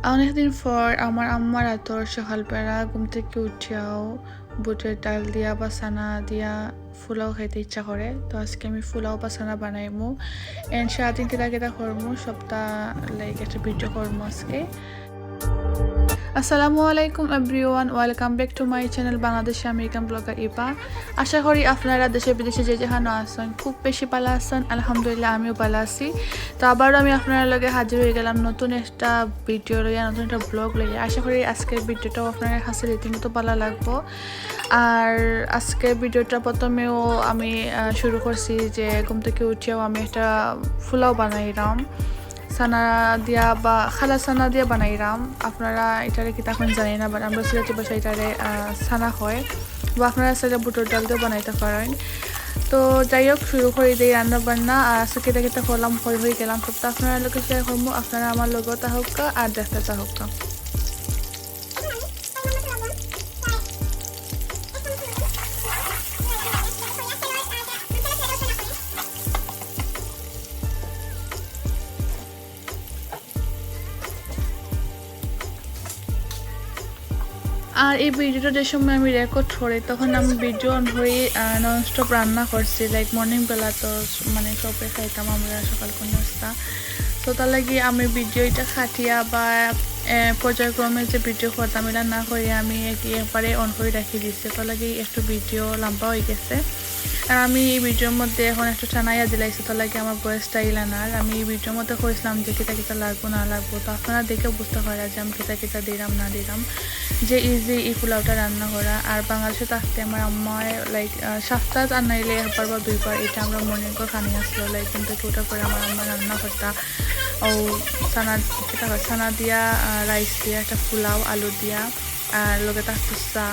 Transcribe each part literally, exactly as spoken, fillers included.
অনেকদিন পর আমার আম্মার আতর সকালবেলা ঘুম থাকি উঠিয়াউ বুটর ডাল দিয়া বা চানা দিয়া ফুলাও খাইতে ইচ্ছা করে। তো আজকে আমি ফুলাও বা চানা বানাইমু। And সারাদিন কিতা কিতা করমু সবটা, like, একটা ভিডিও করমু আজকে। আসসালামু আলাইকুম everyone, welcome back to my channel Bangladeshi American blogger Eva. আশা করি আপনারা দেশে বিদেশে যে যেখানো আছইন খুব বেশি ভালা আছইন। আলহামদুলিল্লাহ, আমিও ভালা আছি। তো আবারও আমি আপনারার লগে হাজির অইগেলাম নতুন একটা ভিডিও লইয়া, নতুন একটা ব্লগ লইয়া। আশা করি আজকের ভিডিওটাও আপনারার কাছে রীতিমতো ভালা লাগবো। আর আজকের ভিডিওটা প্রথমেউ আমি, আহ, শুরু করছি যে ঘুম থাকি উঠিয়াউ আমি একটা ফুলাও বানাইরাম, চানা দিয়া বা কালা চানা দিয়া বানাইরাম। আপনারা ইটারে কিতা কইন জানি না, but আমরা সিলেটি ভাষায় ইটারে, আহ, চানা কয়, বা আপনারা চাইলে বুটর ডাল দিয়াও বানাইতা পারইন। তো যাই হোক, শুরু করি দেই রান্না বান্না। আর আজকে কিতা কিতা করলাম, কই কই গেলাম, সবটা আপনারার লগে শেয়ার করমু। আপনারা আমার লগে থাকউক্কা আর দেখতে থাকউক্কা। আর এই ভিডিওটা যে সময় আমি রেকর্ড করি, তখন আমি ভিডিও অন করি, আহ, ননস্টপ রান্না করছি, লাইক, মর্নিং বেলা তো, মানে, সবে খাইতাম আমরা সকালকুর নাস্তা। তো তার লাগি আমি ভিডিও ইটা কাটিয়া বা, আহ, পর্যায়ক্রমে যে ভিডিও করতাম, ইলা না করি আমি এক-, একবারে অন করি রাখি দিছি। তো লাগি একটু ভিডিও লম্বা অই গেছে। আর আমি এই ভিডিওর মধ্যে এখন একটু টানাইয়া দিলাইছি, তো লাগি আমার ভয়েসটা ইলা না। আর আমি এই ভিডিওর মধ্যে কইছিলাম যে কিতা কিতা লাগবো না লাগবো, তো আপনারা দেখে বুঝতা পাররা যে আমি কিতা কিতা দিরাম না দিরাম। যে ইজি এই ফুলাওটা রান্না করা। আর বাংলাদেশে থাকতে আমার আম্মায়, লাইক, আহ, সপ্তাহ আর নাইলে একবার বা দুইবার ইটা আমরা মর্নিং করে খানি আসলো, লাইক, কিন্তু কি ওটা করে আমার আম্মা রান্না করতা। ও চানা, কিতা কয়, চানা দিয়া, আহ, রাইস দিয়া একটা ফুলাও, আলু দিয়া, আর লগে থাকতো চা।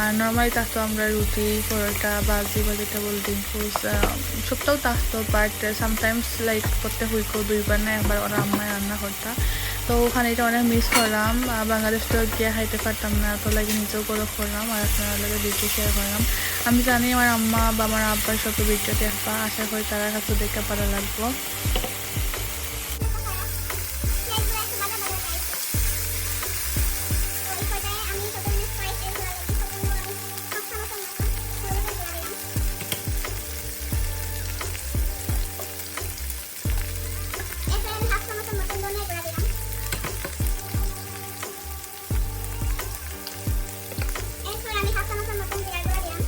আর নর্মালি থাকতো আমরা রুটি, পরোটা, ভাজি, ভেজিটেবল, ডিম পোস, আহ, সবটাও থাকতো, বাট সামটাইমস, লাইক, প্রত্যেক উইকও দুইবার না একবার ওরা আম্মায় রান্না করতা। তো ওখানে ইটা অনেক মিস করলাম। আহ, বাংলাদেশ তো গিয়া খাইতে পারতাম না, তো লাগি নিজেও করে করলাম আর আপনারার লগে ভিডিও শেয়ার করলাম। আমি জানি আমার আম্মা বা আমার আব্বার সব ভিডিও দেখবা, আশা করি তারার কাছে দেখে ভালা লাগবো। এরপর আমি হাফ চামচের মতন ধনিয়া গুঁড়া দিলাম। এরপর আমি হাফ চামচের মতন জিরা গুঁড়া দিলাম।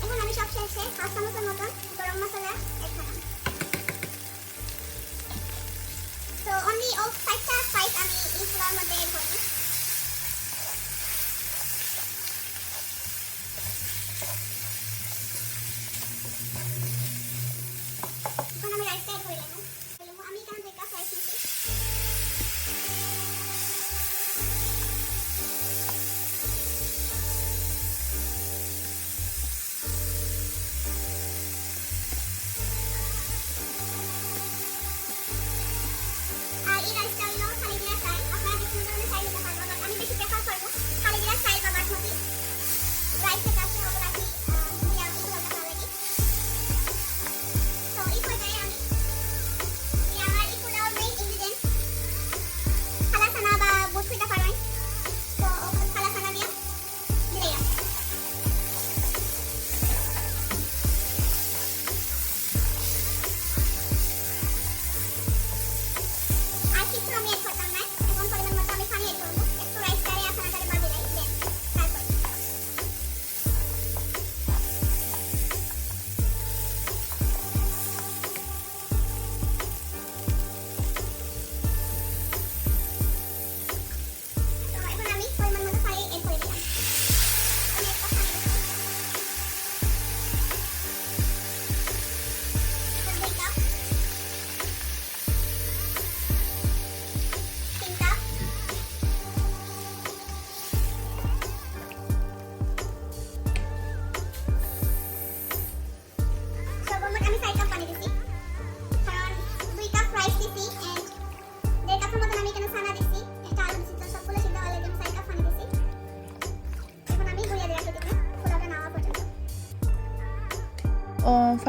এখন আমি সব শেষে হাফ চামচের মতন গরম মশলা অ্যাড করলাম। তো only all five টা স্পাইস আমি এই ফুলাওর মধ্যে অ্যাড করবো। এখন আমি রাইসটা অ্যাড করে দেবো। আমি এখানে দুই কাপ রাইস নিছি। আর এই রাইসটা হলো খালি জিরা চাল, আপনারা যে কোনো ধরনের চাল নিতে পারবেন, but আমি বেশি প্রেফার করবো খালি জিরা চাল বা বাসমতি রাইস, যেটা আছে ওগুলো আর কি, আহ, দিয়ে একটু রান্না করা লাগে। তো এই পর্যায়ে আমি এই আমার এই পোলাওর মেইন ইনগ্রিডিয়েন্ট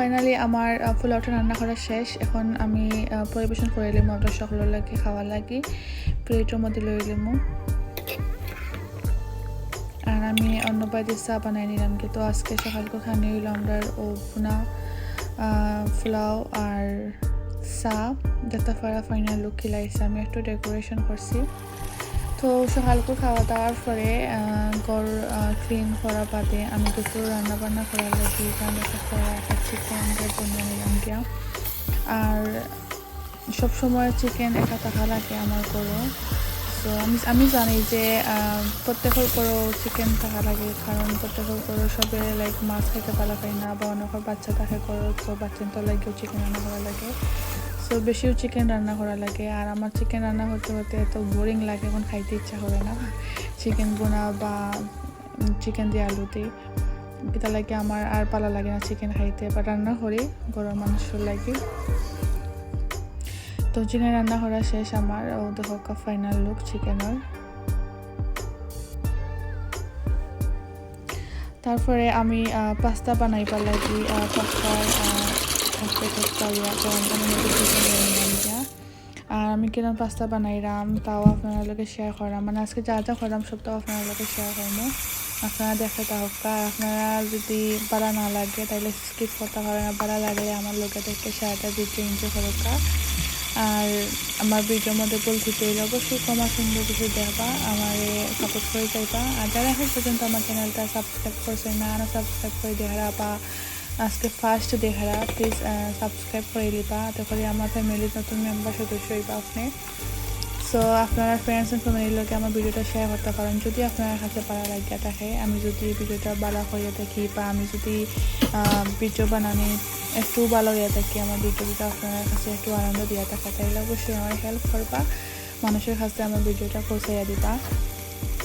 ফাইনালি আমার, আহ, পোলাওটা রান্না করা শেষ। এখন আমি, আহ, পরিবেশন করিলিমু, আমরা সকলর লাগি খাওয়ার লাগি প্লেটর মধ্যে লইলিমু। আর আমি অন্য বাড়িতে চা বানাই নিলাম, কিন্তু আজকে সকালকু খানি অইলো আমরার অউ ভুনা, আহ, পোলাও আর চা। দেখতা পাররা ফাইনাল লুক কিলা আইছে। আমি একটু ডেকোরেশন করছি। তো সকালকু খাওয়া দাওয়ার পরে, আহ, ঘর, আহ, ক্লিন করা বাদে আমি দুপুর রান্না বান্না করার লাগি এখানে একটা কড়া, একটা চিকেন, ভেজ বনিয়া নিলাম গিয়া। আর সব সময় চিকেন একা থাকা লাগে আমার ঘরো। তো আমি, আমি জানি যে, আহ, প্রত্যেকর ঘরো চিকেন থাকা লাগে, কারণ প্রত্যেকর ঘরো সবে, like, মাছ খাইতে পারা যায় না, বা অনেকর বাচ্চা থাকে ঘরো, তো বাচ্চার তো লাগিও চিকেন রান্না করা লাগে। তো বেশিও চিকেন রান্না করা লাগে। আর আমার চিকেন রান্না করতে করতে এত বোরিং লাগে, এখন খাইতে ইচ্ছা করে না চিকেন ভুনা বা, উম, চিকেন দিয়া আলু দি। কিতা লাগে আমার আর ভালা লাগে না চিকেন খাইতে, বা রান্না করি ঘরর মানুষর লাগি। তো চিকেন রান্না করা শেষ আমার। অউ দেখউক্কা ফাইনাল লুক চিকেনর। তারপরে আমি, আহ, পাস্তা বানাইবার লাগি, আহ, পাস্তার, আহ, এক প্যাকেট করিয়া গরম পানির মধ্যে ভিজাই রাখলাম গিয়া। আর আমি কিলা পাস্তা বানাইরাম, তাও আপনারার লগে শেয়ার কররাম। মানে, আজকে যা যা কররাম, সবতাউ আপনারার লগে শেয়ার করমু। আপনারা দেখতে থাকউক্কা। আর আপনারার যদি ভালা না লাগে, তাইলে স্কিপ করতা পারইন। আর ভালা লাগলে আমার লগে থাকি সারাটা ভিডিও এনজয় করউক্কা। আর আমার ভিডিওর মধ্যে ভুল ত্রুটি অইলে অবশ্যই ক্ষমা সুন্দর দৃষ্টিতে দেখবা, আমারে সাপোর্ট করি যাইবা। আর যারা এখন পর্যন্ত আমার চ্যানেলটা সাবস্ক্রাইব করছইন না, আরও সাবস্ক্রাইব করি দেখরা বা আজকে ফার্স্ট দেখরা, প্লিজ, আহ, সাবস্ক্রাইব করি দিবা, আতে করি আমার ফ্যামিলির নতুন মেম্বার সদস্য অইবা আপনে। So, আপনারা friends and family-র লগে আমার ভিডিওটা শেয়ার করতা পারইন, যদি আপনারার কাছে ভালা লাগিয়া থাকে। আমি যদি ভিডিওটা ভালা করিয়া থাকি বা আমি যদি, আহ, ভিডিও বানানি একটু ভালা অইয়া থাকি, আমার ভিডিওটা আপনারার কাছে একটু আনন্দ দিয়া থাকে, তাইলে অবশ্যই আমারে হেল্প করবা, মানুষর কাছে আমার ভিডিওটা পৌঁছাইয়া দিবা।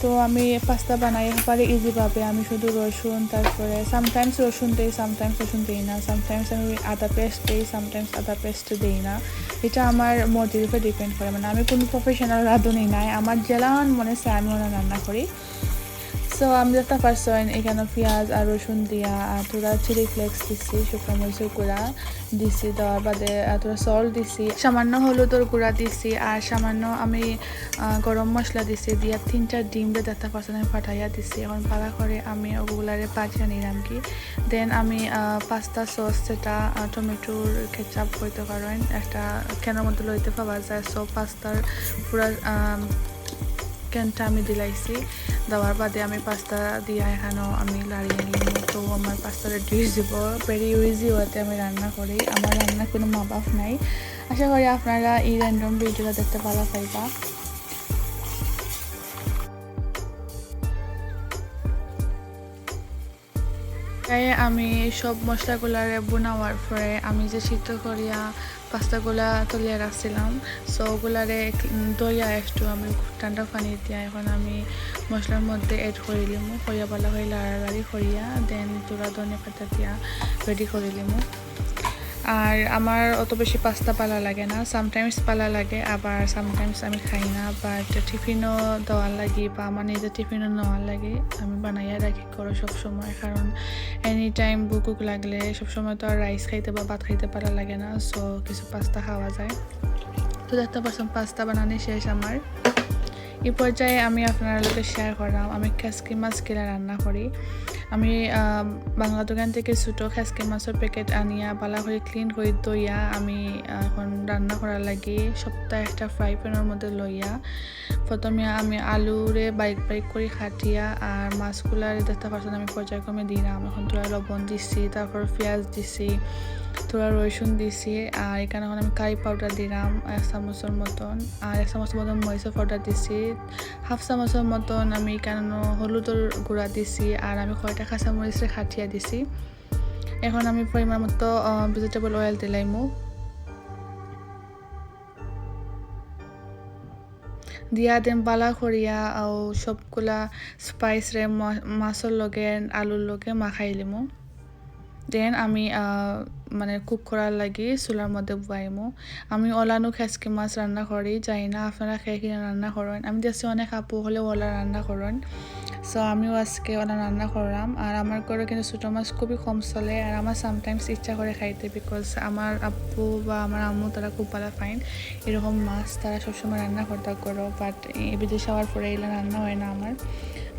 তো আমি পাস্তা বানাই একেবারে ইজিভাবে। আমি শুধু রসুন, তারপরে sometimes রসুন দেই, sometimes রসুন দেই না, sometimes আমি আদা পেস্ট দেই, sometimes আদা পেস্ট দেই না। ইটা আমার মর্জির উপরে ডিপেন্ড করে। মানে, আমি কুনু প্রফেশনাল রাঁধুনি নায়, আমার যেলান মনে চায় আমি অলান রান্না করি। So, আমি দেখতা পারছইন এখানো পিয়াজ আর রসুন দিয়া আর থুড়া চিলি ফ্লেক্স দিছি, শুকনা মরিচর গুঁড়া দিছি, দেওয়ার বাদে, আহ, থুড়া সল্ট দিছি, সামান্য হলুদর গুঁড়া দিছি, আর সামান্য আমি, আহ, গরম মশলা দিছি, দিয়া তিনটা ডিমরে দেখতা পারছইন আমি ফাটাইয়া দিছি। এখন ভালা করি আমি অগুলারে ভাজিয়া নিরাম কি। Then আমি, আহ, পাস্তা সস, যেটা, আহ, টমেটোর কেচাপ কইতা পারইন, একটা ক্যানর মধ্যে লইতে পাওয়া যায়। So, পাস্তার পুরা, আহ, ক্যানটা আমি দিলাইছি। দেওয়ার বাদে আমি পাস্তা দিয়া এখানো আমি লাড়িয়া নিমু। তো আমার পাস্তা রেডি অইযিবো, ভেরি ইজি ওয়েতে আমি রান্না করি। আমার রান্নার কুনু মা বাপ নাই। আশা করি আপনারা ই র্যান্ডম ভিডিওটা দেখতে ভালা পাইবা। তাই আমি সব মশলাগুলারে ভুনা অওয়ার পরে আমি যে সিদ্ধ করিয়া পাস্তাগুলা তুলিয়া রাখছিলাম, so ওগুলারে, উম, ধইয়া একটু আমি ঠান্ডা পানি দিয়া এখন আমি মশলার মধ্যে অ্যাড করিলিমু, করিয়া ভালা করি লাড়ালাড়ি করিয়া then থুড়া ধনিয়া পাতা দিয়া রেডি করিলিমু। আর আমার অত বেশি পাস্তা ভালা লাগে না, sometimes ভালা লাগে, আবার sometimes আমি খাই না, but টিফিনো দেওয়ার লাগি বা আমার নিজের টিফিনো নেওয়ার লাগি আমি বানাইয়া রাখি ঘরো সব সময়, কারণ এনি টাইম ভুক ভুক লাগলে সব সময় তো আর রাইস খাইতে বা ভাত খাইতে পারা লাগে না, so কিছু পাস্তা খাওয়া যায়। তো দেখতা পারছইন পাস্তা বানানি শেষ আমার। ই পর্যায়ে আমি আপনারার লগে শেয়ার কররাম আমি খেসকি মাছ কিলা রান্না করি। আমি, আহ, বাংলা দোকান থাকি ছোট খেসকি মাছর প্যাকেট আনিয়া ভালা করি ক্লিন করি ধইয়া আমি, আহ, এখন রান্না করার লাগি সবটা একটা ফ্রাই প্যানর মধ্যে লইয়া প্রথমে আমি আলুরে বারিক বারিক করি কাটিয়া আর মাছগুলারে দেখতা পারছইন আমি পর্যায়ক্রমে দিরাম। এখন থুড়া লবণ দিছি, তারপর পিয়াজ দিছি, থুড়া রসুন দিছি, আর এখানো এখন আমি কারি পাউডার দিরাম এক চামচর মতন, আর এক চামচর মতন মরিচর পাউডার দিছি, হাফ চামচর মতন আমি এখানো হলুদর গুঁড়া দিছি, আর আমি কয়টা কাঁচামরিচরে কাটিয়া দিছি। এখন আমি পরিমাণ মতো, আহ, ভেজিটেবল অয়েল দিলাইমু। দিয়া then ভালা করিয়া, আহ, সবগুলা স্পাইসরে ম-, মাছর লগে, আলুর লগে মাখাইলিমু। Then আমি, আহ, মানে কুক করার লাগি চুলার মধ্যে বওয়াইমু। আমি অলানু খেসকি মাছ রান্না করি, জানি না আপনারা কে কিলা রান্না করইন। আমি দেখছি অনেক আপু অকলে অলা রান্না করইন। সো আমিও আজকে অলা রান্না করলাম। আর আমার ঘরো কিন্তু ছোটো মাছ খুবই কম চলে, আর আমার সামটাইমস ইচ্ছা করে খাইতে, বিকজ আমার আব্বু বা আমার আম্মু তারা খুব ভালা পাইন এরকম মাছ, তারা সবসময় রান্না করতা ঘরো। বাট এই বিদেশ আওয়ার পরে এলা রান্না হয় না আমার।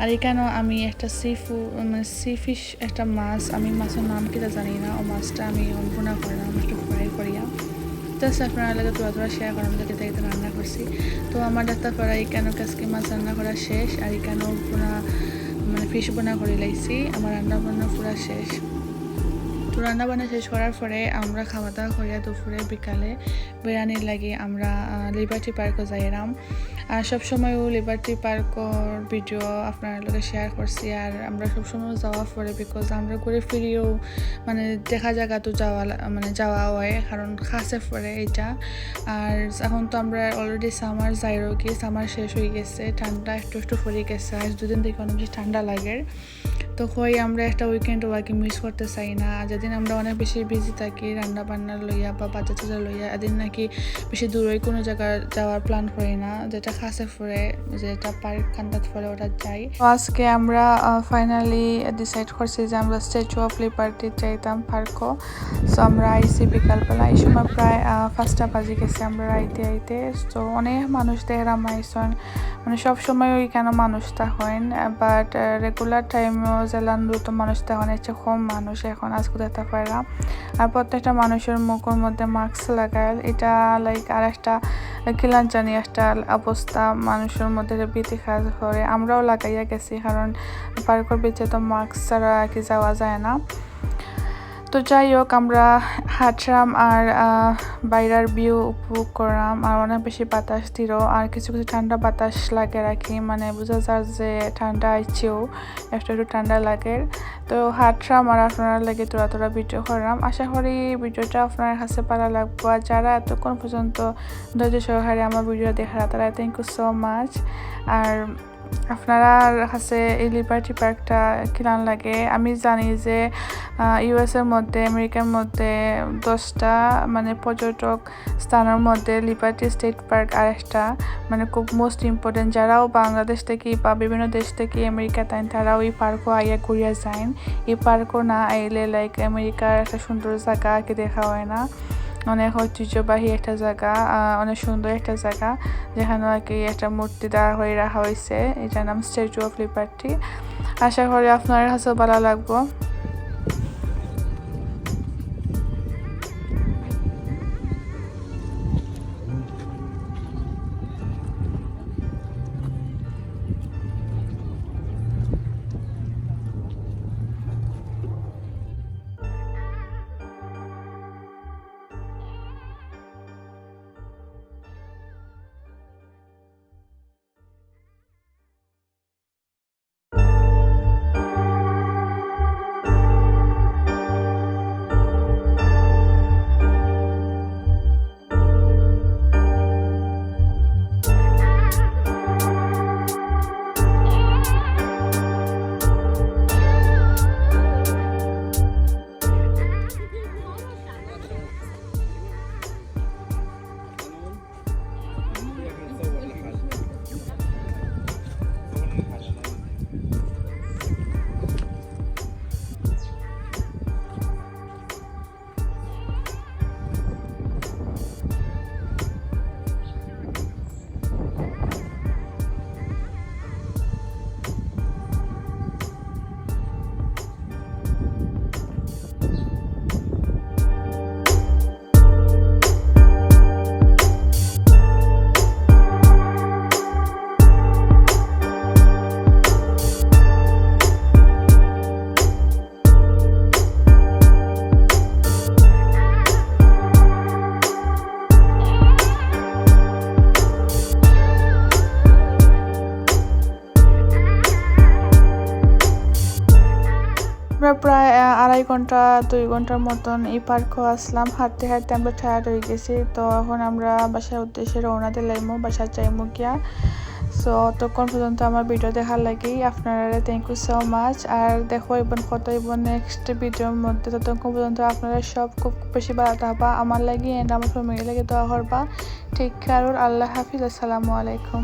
আর এখানো আমি একটা সি ফুড, মানে সি ফিশ একটা মাছ, আমি মাছর নাম কিতা জানি না, ও মাছটা আমি এখন ভুনা করলাম একটু ফ্রাই করিয়া। জাস্ট আপনারার লগে থুড়া থুড়া শেয়ার করলাম যে কিতা কিতা রান্না করছি। তো আমার দেখতা পারা এখানো খেসকি মাছ রান্না করা শেষ, আর এখানো ভুনা, মানে ফিশ ভুনা করি লাইছি। আমার রান্না বান্না পুরা শেষ। তো রান্না বান্না শেষ করার পরে আমরা খাওয়া দাওয়া করিয়া দুপুরে বিকালে বেড়ানির লাগি আমরা লিবার্টি পার্কো যাইরাম। আর সবসময় ও লিবার্টি পার্কর ভিডিও আপনারার লগে শেয়ার করছি। আর আমরা সবসময় যাওয়া পড়ে, বিকজ আমরা ঘুরে ফিরিও মানে দেখা জাগা তো যাওয়া লা-, মানে যাওয়া হয়, কারণ কাছে পড়ে এটা। আর এখন তো আমরা অলরেডি সামার যাইরোগি, সামার শেষ হয়ে গেছে, ঠান্ডা একটু একটু পড়ি গেছে। আজ দুদিন থেকে অনেক বেশি ঠান্ডা লাগে। তো কই আমরা একটা উইকেন্ড ওয়াকি মিস করতে চাই না। আর যেদিন আমরা অনেক বেশি বিজি থাকি রান্না বান্না লইয়া বা বাচ্চা টাচ্চা লইয়া, এদিন নাকি বেশি দূরে কোনো জায়গা যাওয়ার প্ল্যান করি না, যেটা কাছে পড়ে, যেটা পার্ক কান্দাত পড়ে, ওটা যাই। তো আজকে আমরা ফাইনালি ডিসাইড করছি যে আমরা স্ট্যাচু অফ লিবার্টি যাইতাম পার্কো। সো আমরা আইছি বিকালবেলা, এই সময় প্রায় আহ, পাঁচটা বাজি গেছে আমরা আইতে আইতে। তো অনেক মানুষ দেখলাম আইসন, মানে সব সময় ওইখানো মানুষ থাকইন, বাট রেগুলার টাইমও যেলান দ্রুত মানুষ থাকইন, এর চেয়ে কম মানুষ এখন আজকে দেখতে পারলাম। আর প্রত্যেকটা মানুষের মুখের মধ্যে মাস্ক লাগাইল, এটা লাইক আর একটা কিলান জানি একটা অবস্থা মানুষের মধ্যে ভীতি কাজ করে। আমরাও লাগাইয়া গেছি, কারণ পার্কর ভিতরে তো মাস্ক ছাড়া আর কি যাওয়া যায় না। তো যাই হোক, আমরা হাঁটরাম আর আহ, বাইরের ভিউ উপভোগ করলাম। আর অনেক বেশি বাতাস দিল, আর কিছু কিছু ঠান্ডা বাতাস লাগে রাখি, মানে বোঝা যার যে ঠান্ডা আইছেও, একটু একটু ঠান্ডা লাগে। তো হাঁটরাম আর আপনারার লগে থুড়া থুড়া ভিডিও করলাম। আশা করি ভিডিওটা আপনারার কাছে ভালা লাগবো। আর যারা এতক্ষণ পর্যন্ত ধৈর্য সহকারে আমার ভিডিও দেখরা, তারা thank you so much। আর আপনারার কাছে এই লিবার্টি পার্কটা কিলান লাগে? আমি জানি যে ইউএসের মধ্যে, আমেরিকার মধ্যে দশটা মানে পর্যটক স্থানের মধ্যে লিবার্টি স্টেট পার্ক আর একটা মানে খুব মোস্ট ইম্পর্টেন্ট। যারাও বাংলাদেশ থেকে বা বিভিন্ন দেশ থেকে আমেরিকা তাইন, তারাও এই পার্কও আইয়া ঘুরিয়া যাইন। এই পার্কও না আইলে লাইক আমেরিকার একটা সুন্দর জায়গা আর কি দেখা হয় না। অনেক ঐতিহ্যবাহী একটা জায়গা, আহ, অনেক সুন্দর একটা জায়গা, যেখানে আর কি একটা মূর্তি দাঁড়া করে রাখা হয়েছে। এটার নাম স্ট্যাচু অফ লিবার্টি। আশা করি আপনার কাছেও ভালো লাগবো। ঘন্টা দুই ঘন্টার মতন এই পার্কও আসলাম। হাঁটতে হাঁটতে আমরা টায়ার্ড হয়ে গেছি। তো এখন আমরা বাসার উদ্দেশ্যে রওনা দিলাইমু, বাসা যাইমু গিয়া। সো অতক্ষণ পর্যন্ত আমার ভিডিও দেখার লাগি আপনারা থ্যাংক ইউ সো মাচ। আর দেখা অইবো, কথা অইবো নেক্সট ভিডিওর মধ্যে। ততক্ষণ পর্যন্ত আপনারা সব খুব বেশি ভালো থাকবা, আমার লাগি অ্যান্ড আমার ফ্যামিলি লাগি দোয়া করবা। টেক কেয়ার, আল্লাহ হাফিজ, আসসালামু আলাইকুম।